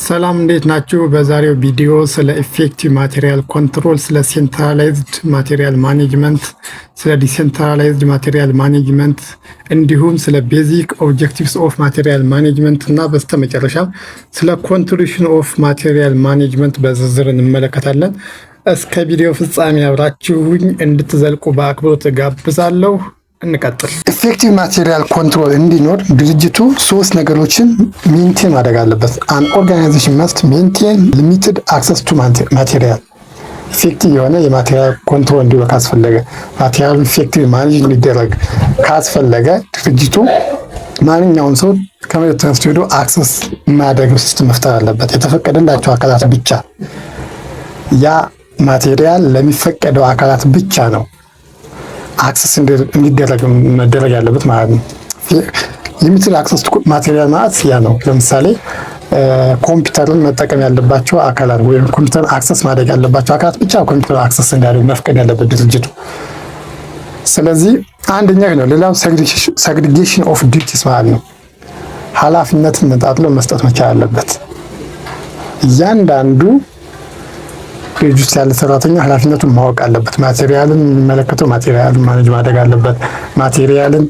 ሰላም፣ እንዴት ናችሁ? በዛሬው ቪዲዮ ስለ effective material control፣ ስለ centralized material management፣ ስለ decentralized material management እንዲሁም ስለ basic objectives of material management እና በስተመጨረሻም ስለ contribution of material management በዝርዝር እንመለከታለን። እስከ ቪዲዮ ፍጻሜ አብራችሁኝ እንድትዘልቁ በአክብሮት እጋብዛለሁ። እንቀጥል። Effective material control እንዲኖር ድርጅቱ ሶስት ነገሮችን maintain ማድረግ አለበት። An organization must maintain limited access to material። Effective የሆነ የ material control እንዲኖር ካስፈለገ፣ material ኡ effective manage እንዲደረግ ካስፈለገ፣ ድርጅቱ ማንኛውም ሰው ከመሬት ተነስቶ ሄዶ access የማያደርገው system መፍጠር አለበት። የተፈቀደላቸው አካላት ብቻ፣ ያ material ለሚፈቀደው አካላት ብቻ ነው access እንዲደረግ መደረግ ያለበት ማለት ነው። Limited access material ማለት ያ ነው። ለምሳሌ ኮምፒውተርን መጠቀም ያለባቸው አካላት ወይም ኮምፒውተርን access ማድረግ ያለባቸው አካላት ብቻ ኮምፒውተር access እንዲያደርጉ መፍቀድ ያለበት ድርጅቱ። ስለዚህ አንደኛው ነው። ሌላው segregation of duties ማለት ነው። ኃላፊነትን ነጣጥሎ መስጠት መቻል አለበት። እያንዳንዱ ድርጅት ያለ ሰራተኛ ኃላፊነቱን ማወቅ አለበት። Material ን የሚመለከተው material ን manage ማድረግ አለበት። Material ን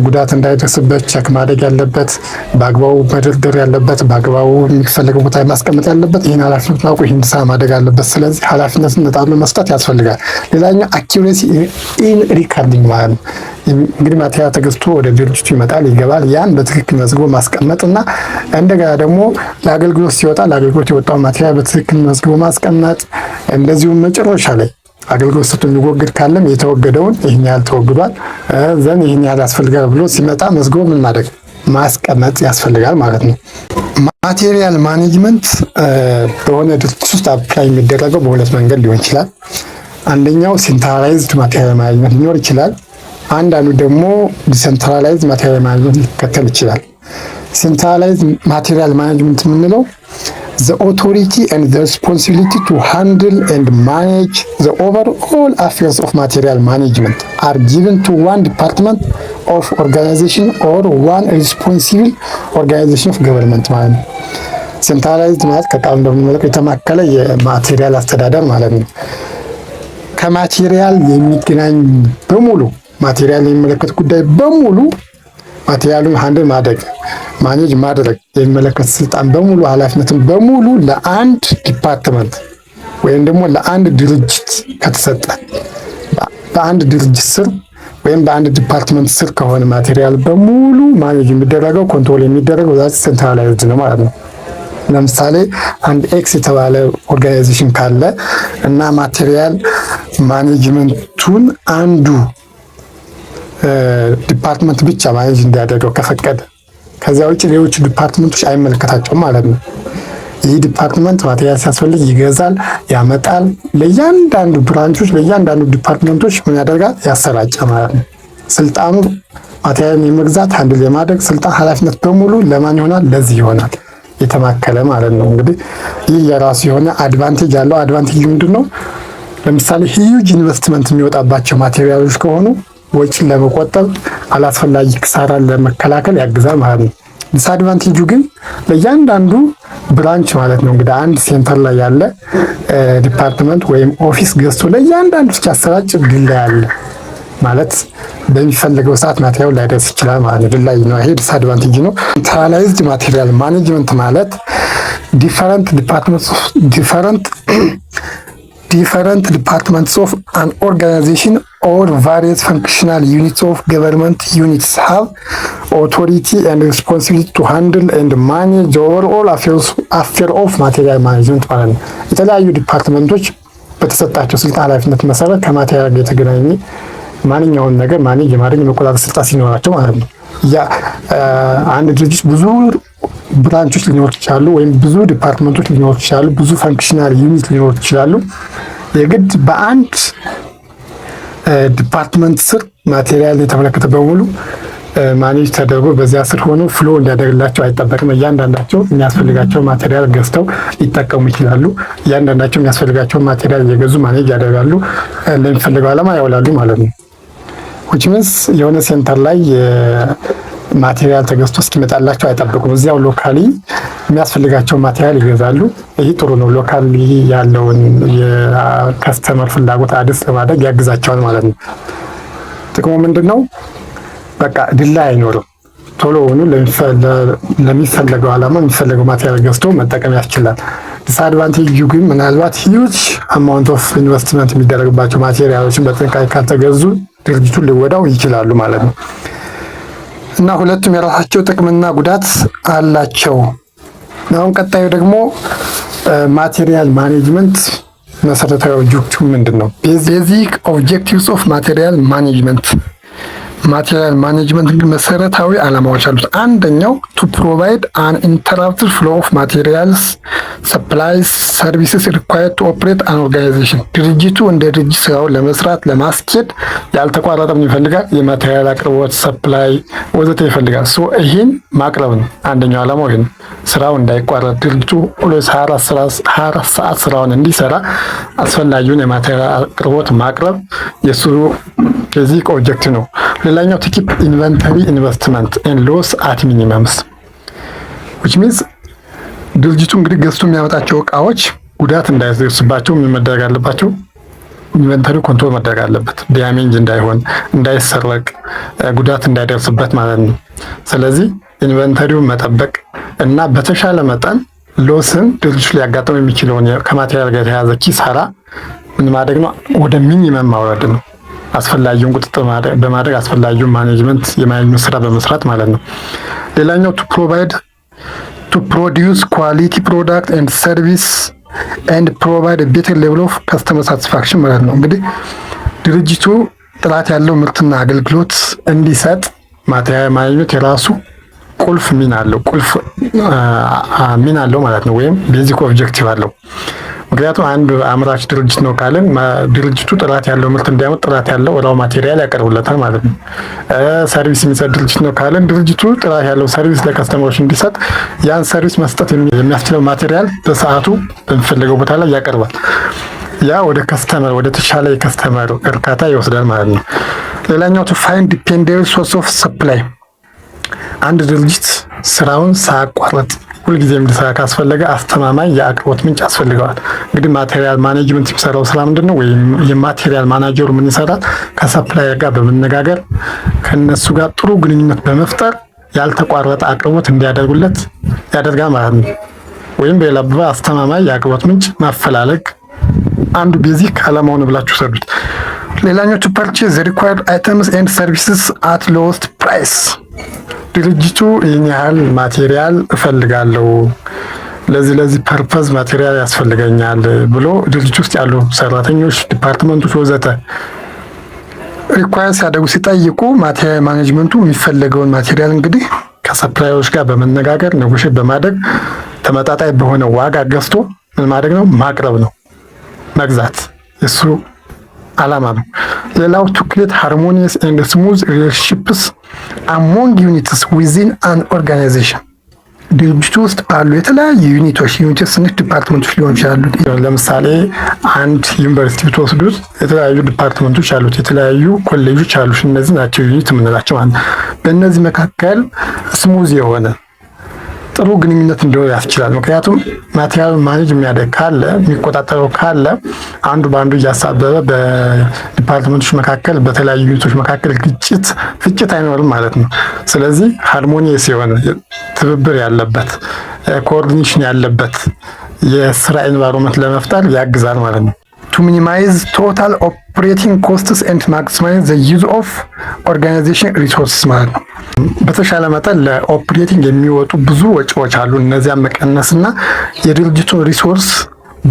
ጉዳት እንዳይደርስበት check ማድረግ ያለበት፣ በአግባቡ መደርደር ያለበት፣ በአግባቡ የሚፈለገው ቦታ ማስቀመጥ ያለበት፣ ይህን ኃላፊነት ማወቁ ይህን ስራ ማድረግ አለበት። ስለዚህ ኃላፊነትን ነጣጥሎ መስጠት ያስፈልጋል። ሌላኛው accuracy in recording ማለት ነው። እንግዲህ material ተገዝቶ ወደ ድርጅቱ ይመጣል፣ ይገባል። ያን በትክክል መዝግቦ ማስቀመጥ እና እንደገና ደግሞ ለአገልግሎት ሲወጣ ለአገልግሎት የወጣውን material በትክክል መዝግቦ ማስቀመጥ፣ እንደዚሁም መጨረሻ ላይ አገልግሎት ሰጥቶ የሚወገድ ካለም የተወገደውን ይህን ያህል ተወግዷል፣ then ይህን ያህል ያስፈልጋል ብሎ ሲመጣ መዝግቦ ምን ማድረግ ማስቀመጥ ያስፈልጋል ማለት ነው። Material management በሆነ ድርጅት ውስጥ apply የሚደረገው በሁለት መንገድ ሊሆን ይችላል። አንደኛው centralized material management ሊኖር ይችላል። አንዳንዱ ደግሞ decentralized material management ሊከተል ይችላል። Centralized material management የምንለው the authority and the responsibility to handle and manage the overall affairs of material management are given to one department of organization or one responsible organization of government ማለት ነው። Centralized ማለት ከቃሉ እንደምንመለከተው የተማከለ የ material አስተዳደር ማለት ነው። ከ material የሚገናኝ በሙሉ፣ material የሚመለከት ጉዳይ በሙሉ፣ material ኡን handle ማድረግ፣ manage ማድረግ የሚመለከት ስልጣን በሙሉ፣ ኃላፊነትን በሙሉ ለአንድ department ወይም ደግሞ ለአንድ ድርጅት ከተሰጠ፣ በአንድ ድርጅት ስር ወይም በአንድ department ስር ከሆነ material በሙሉ manage የሚደረገው፣ control የሚደረገው that centralized ነው ማለት ነው። ለምሳሌ አንድ X የተባለ organization ካለ እና material management ኡን አንዱ department ብቻ manage እንዲያደርገው ከፈቀደ፣ ከዚያ ውጭ ሌሎቹ department ኦች አይመለከታቸውም ማለት ነው። ይህ department material ሲያስፈልግ ይገዛል፣ ያመጣል። ለእያንዳንዱ branch ኦች፣ ለእያንዳንዱ department ኦች ምን ያደርጋል? ያሰራጫል ማለት ነው። ስልጣኑ material ን የመግዛት፣ handle የማድረግ ስልጣን፣ ኃላፊነት በሙሉ ለማን ይሆናል? ለዚህ ይሆናል። የተማከለ ማለት ነው። እንግዲህ ይህ የራሱ የሆነ advantage አለው። Advantage ምንድን ነው? ለምሳሌ huge investment የሚወጣባቸው material ኦች ከሆኑ ወጪን ለመቆጠብ፣ አላስፈላጊ ኪሳራን ለመከላከል ያግዛል ማለት ነው። Disadvantage ኡ ግን ለእያንዳንዱ branch ማለት ነው፣ እንግዲህ አንድ center ላይ ያለ department ወይም office ገዝቶ ለእያንዳንዱ ሲያሰራጭ delay አለ ማለት፣ በሚፈለገው ሰዓት material ላይደርስ ይችላል ማለት ነው። Delay ነው። ይሄ disadvantage ነው። Centralized material management ማለት different departments of an organization or various functional units of government units have authority and responsibility to handle and manage overall affair of material management ማለት ነው። የተለያዩ department ኦች በተሰጣቸው ስልጣን ኃላፊነት መሰረት ከ material ጋር የተገናኘ ማንኛውን ነገር manage የማድረግ፣ የመቆጣጠር ስልጣን ሲኖራቸው ማለት ነው። ያ አንድ ድርጅት ብዙ branch ኦች ሊኖሩ ይችላሉ፣ ወይም ብዙ department ኦች ሊኖሩ ይችላሉ፣ ብዙ functional unit ሊኖሩ ይችላሉ። የግድ በአንድ department ስር material የተመለከተ በሙሉ manage ተደርጎ በዚያ ስር ሆኖ flow እንዲያደርግላቸው አይጠበቅም። እያንዳንዳቸው የሚያስፈልጋቸው material ገዝተው ሊጠቀሙ ይችላሉ። እያንዳንዳቸው የሚያስፈልጋቸውን material እየገዙ manage ያደርጋሉ፣ ለሚፈልገው ዓላማ ያውላሉ ማለት ነው። Which means የሆነ center ላይ Material ተገዝቶ እስኪመጣላቸው አይጠብቁም። እዚያው locally የሚያስፈልጋቸው material ይገዛሉ። ይህ ጥሩ ነው። Locally ያለውን የ customer ፍላጎት address ለማድረግ ያግዛቸዋል ማለት ነው። ጥቅሙ ምንድን ነው? በቃ delay አይኖርም። ቶሎ ሆኑ ለሚፈለገው ዓላማ የሚፈለገው material ገዝቶ መጠቀም ያስችላል። Disadvantage ኡ ግን ምናልባት huge amount of investment የሚደረግባቸው material ኦችን በጥንቃቄ ካልተገዙ ድርጅቱን ሊጎዳው ይችላሉ ማለት ነው። እና ሁለቱም የራሳቸው ጥቅምና ጉዳት አላቸው። አሁን ቀጣዩ ደግሞ material management መሰረታዊ objective ምንድን ነው? Basic objectives of material management። Material management እንግዲህ መሰረታዊ ዓላማዎች አሉት። አንደኛው to provide uninterrupted flow of materials, supplies, services required to operate an organization። ድርጅቱ እንደ ድርጅት ስራውን ለመስራት፣ ለማስኬድ ያልተቋረጠ ምን ይፈልጋል? የ material አቅርቦት፣ supply ወዘተ ይፈልጋል። So ይህን ማቅረብ ነው አንደኛው ዓላማው ይህን፣ ስራው እንዳይቋረጥ፣ ድርጅቱ always 24 ሰዓት ስራውን እንዲሰራ አስፈላጊውን የ material አቅርቦት ማቅረብ የእሱ basic objective ነው። ሌላኛው to keep inventory investment and loss at minimums, which means ድርጅቱ እንግዲህ ገዝቶ የሚያመጣቸው እቃዎች ጉዳት እንዳይደርስባቸው ምን መደረግ አለባቸው? Inventory control መደረግ አለበት። Damage እንዳይሆን፣ እንዳይሰረቅ፣ ጉዳት እንዳይደርስበት ማለት ነው። ስለዚህ inventory ውን መጠበቅ እና በተሻለ መጠን loss ን፣ ድርጅቱ ሊያጋጥመው የሚችለውን ከ material ጋር የተያያዘ ኪሳራ ምን ማድረግ ነው? ወደ minimum ማውረድ ነው። አስፈላጊውን ቁጥጥር በማድረግ፣ አስፈላጊውን management የ management ስራ በመስራት ማለት ነው። ሌላኛው to produce quality product and service and provide better level of customer satisfaction ማለት ነው። እንግዲህ ድርጅቱ ጥራት ያለው ምርትና አገልግሎት እንዲሰጥ material management የራሱ ቁልፍ ሚና አለው፣ ቁልፍ ሚና አለው ማለት ነው። ወይም basic objective አለው። ምክንያቱም አንድ አምራች ድርጅት ነው ካልን ድርጅቱ ጥራት ያለው ምርት እንዲያመርት ጥራት ያለው raw material ያቀርቡለታል ማለት ነው። Service የሚሰጥ ድርጅት ነው ካልን ድርጅቱ ጥራት ያለው service ለ customer ኦች እንዲሰጥ ያን service መስጠት የሚያስችለው material በሰዓቱ በሚፈለገው ቦታ ላይ ያቀርባል። ያ ወደ customer ወደ ተሻለ የ customer እርካታ ይወስዳል ማለት ነው። ሌላኛው to find dependable source of supply። አንድ ድርጅት ስራውን ሳያቋርጥ ሁልጊዜም እንዲሰራ ካስፈለገ አስተማማኝ የአቅርቦት ምንጭ ያስፈልገዋል። እንግዲህ material management የሚሰራው ስራ ምንድን ነው? ወይም የ material manager ኡ ምን ይሰራል? ከ supplier ጋር በመነጋገር፣ ከነሱ ጋር ጥሩ ግንኙነት በመፍጠር ያልተቋረጠ አቅርቦት እንዲያደርጉለት ያደርጋል ማለት ነው። ወይም በሌላ አባባል አስተማማኝ የአቅርቦት ምንጭ ማፈላለግ አንዱ basic ዓላማው ነው ብላችሁ ሰዱት። ሌላኛው to purchase required items and services at lowest price። ድርጅቱ ይህን ያህል material እፈልጋለሁ፣ ለዚህ ለዚህ purpose material ያስፈልገኛል ብሎ ድርጅቱ ውስጥ ያሉ ሰራተኞች፣ department ኦች ወዘተ require ሲያደርጉ፣ ሲጠይቁ material management ኡ የሚፈለገውን material እንግዲህ ከ supplier ኦች ጋር በመነጋገር፣ negotiate በማድረግ ተመጣጣኝ በሆነ ዋጋ ገዝቶ ምን ማድረግ ነው? ማቅረብ ነው፣ መግዛት የእሱ ዓላማ ነው። ሌላው to create harmonious and smooth relationships among units within an organization። ድርጅቱ ውስጥ ባሉ የተለያዩ unit ኦች፣ unit ኦች ስንል department ኦች ሊሆን ይችላሉ። ለምሳሌ አንድ ዩኒቨርሲቲ ብትወስዱት የተለያዩ department ኦች አሉት፣ የተለያዩ ኮሌጆች አሉት። እነዚህ ናቸው unit የምንላቸው ማለት ነው። በእነዚህ መካከል smooth የሆነ ጥሩ ግንኙነት እንዲኖር ያስችላል። ምክንያቱም material manage የሚያደርግ ካለ፣ የሚቆጣጠረው ካለ አንዱ በአንዱ እያሳበበ በ department ኦች መካከል፣ በተለያዩ unit ኦች መካከል ግጭት፣ ፍጭት አይኖርም ማለት ነው። ስለዚህ harmonious የሆነ፣ ትብብር ያለበት፣ coordination ያለበት የስራ environment ለመፍጠር ያግዛል ማለት ነው። To minimize total operating costs and maximize the use of organization resources ማለት ነው። በተሻለ መጠን ለ operating የሚወጡ ብዙ ወጪዎች አሉ። እነዚያን መቀነስና የድርጅቱን resource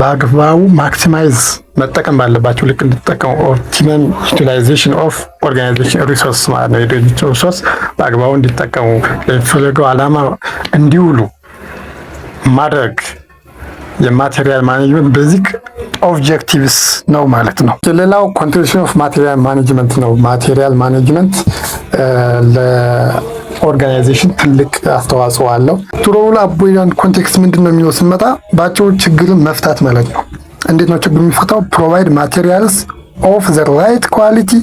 በአግባቡ maximize መጠቀም ባለባቸው ልክ እንዲጠቀሙ፣ optimum utilization of organization resource ማለት ነው። የድርጅቱ resource በአግባቡ እንዲጠቀሙ፣ ለሚፈለገው ዓላማ እንዲውሉ ማድረግ የ material management basic objectives ነው ማለት ነው። ሌላው contribution of material management ነው። Material management ለ organization ትልቅ አስተዋጽኦ አለው። Trouble avoidance context ምንድን ነው የሚለው ስንመጣ በአጭሩ ችግርን መፍታት ማለት ነው። እንዴት ነው ችግር የሚፈታው? Provide materials of the right quality,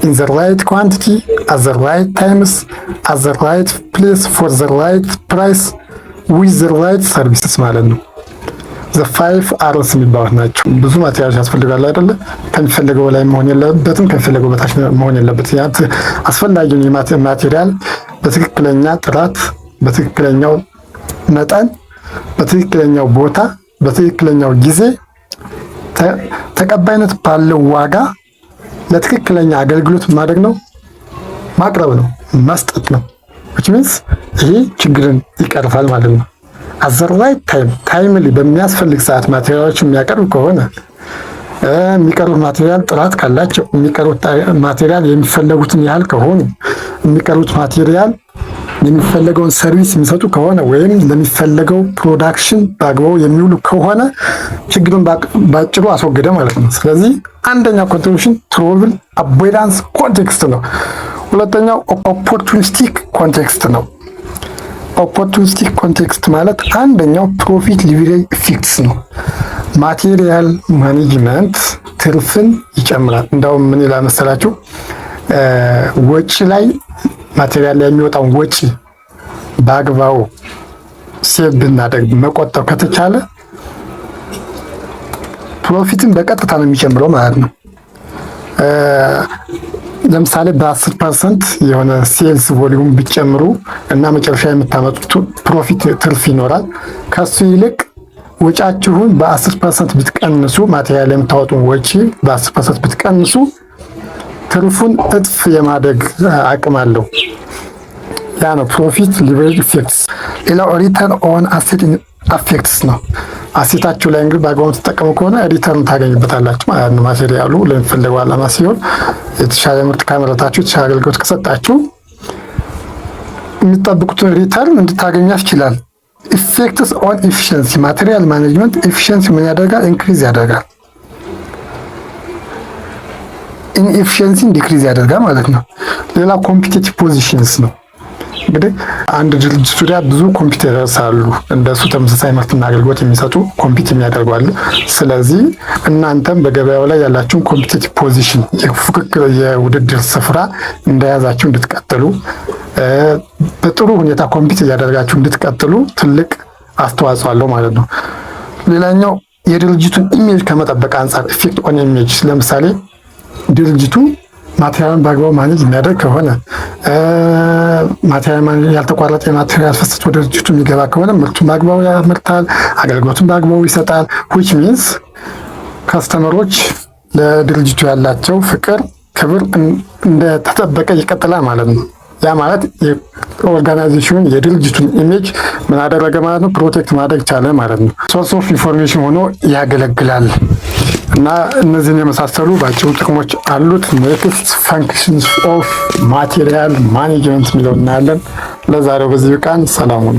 in the right quantity, at the right times, at the right place, for the right price, with the right services ማለት ነው። The five Rs የሚባሉት ናቸው። ብዙ material ኦች ያስፈልጋሉ አይደለ? ከሚፈለገው በላይ መሆን የለበትም፣ ከሚፈለገው በታች መሆን የለበትም። ያ አስፈላጊውን material በትክክለኛ ጥራት፣ በትክክለኛው መጠን፣ በትክክለኛው ቦታ፣ በትክክለኛው ጊዜ፣ ተቀባይነት ባለው ዋጋ ለትክክለኛ አገልግሎት ማድረግ ነው፣ ማቅረብ ነው፣ መስጠት ነው። Which means ይሄ ችግርን ይቀርፋል ማለት ነው። At the right time, timely በሚያስፈልግ ሰዓት material ኦች የሚያቀርብ ከሆነ፣ የሚቀርቡት material ጥራት ካላቸው፣ የሚቀርቡት material የሚፈለጉትን ያህል ከሆኑ፣ የሚቀርቡት material የሚፈለገውን service የሚሰጡ ከሆነ ወይም ለሚፈለገው production በአግባቡ የሚውሉ ከሆነ ችግሩን ባጭሩ አስወገደ ማለት ነው። ስለዚህ አንደኛው contribution trouble avoidance context ነው። ሁለተኛው opportunistic context ነው። Opportunistic context ማለት አንደኛው profit leverage effects ነው። Material management ትርፍን ይጨምራል። እንዳውም ምን ይላል መሰላችሁ? ወጪ ላይ፣ material ላይ የሚወጣውን ወጪ በአግባቡ save ብናደርግ፣ መቆጠብ ከተቻለ profit ን በቀጥታ ነው የሚጨምረው ማለት ነው። ለምሳሌ በ10% የሆነ sales volume ቢጨምሩ እና መጨረሻ የምታመጡት profit ትርፍ ይኖራል። ከሱ ይልቅ ወጫችሁን በ10% ብትቀንሱ፣ material የምታወጡ ወጪ በ10% ብትቀንሱ ትርፉን እጥፍ የማደግ አቅም አለው። ያ ነው profit leverage effects። ሌላው return on asset effects ነው። Asset ኣችሁ ላይ እንግዲህ በአግባቡ ትጠቀሙ ከሆነ return ታገኙበታላችሁ ማለት ነው። Material ኡ ለሚፈለገው ዓላማ ሲሆን፣ የተሻለ ምርት ካመረታችሁ፣ የተሻለ አገልግሎት ከሰጣችሁ የሚጠብቁትን return እንድታገኙ ያስችላል። Effects on efficiency: material management efficiency ምን ያደርጋል? Increase ያደርጋል። Inefficiency ን decrease ያደርጋል ማለት ነው። ሌላ competitive positions ነው። እንግዲህ አንድ ድርጅት ዙሪያ ብዙ competitors አሉ። እንደሱ ተመሳሳይ ምርትና አገልግሎት የሚሰጡ compete የሚያደርጉ አሉ። ስለዚህ እናንተም በገበያው ላይ ያላችሁን competitive position፣ የፉክክር የውድድር ስፍራ እንደያዛችሁ እንድትቀጥሉ፣ በጥሩ ሁኔታ compete እያደረጋችሁ እንድትቀጥሉ ትልቅ አስተዋጽኦ አለው ማለት ነው። ሌላኛው የድርጅቱን image ከመጠበቅ አንጻር effect on image፣ ለምሳሌ ድርጅቱ material ን በአግባቡ manage የሚያደርግ ከሆነ፣ material ያልተቋረጠ የ material ፍሰት ወደ ድርጅቱ የሚገባ ከሆነ ምርቱን በአግባቡ ያመርታል፣ አገልግሎቱን በአግባቡ ይሰጣል። Which means customer ኦች ለድርጅቱ ያላቸው ፍቅር፣ ክብር እንደተጠበቀ ይቀጥላል ማለት ነው። ያ ማለት የ organization ኑን፣ የድርጅቱን image ምን አደረገ ማለት ነው? Protect ማድረግ ቻለ ማለት ነው። Source of information ሆኖ ያገለግላል እና እነዚህን የመሳሰሉ ባጭሩ ጥቅሞች አሉት። Next functions of material management የሚለው እናያለን። ለዛሬው በዚህ ይብቃን። ሰላም ሁኑ።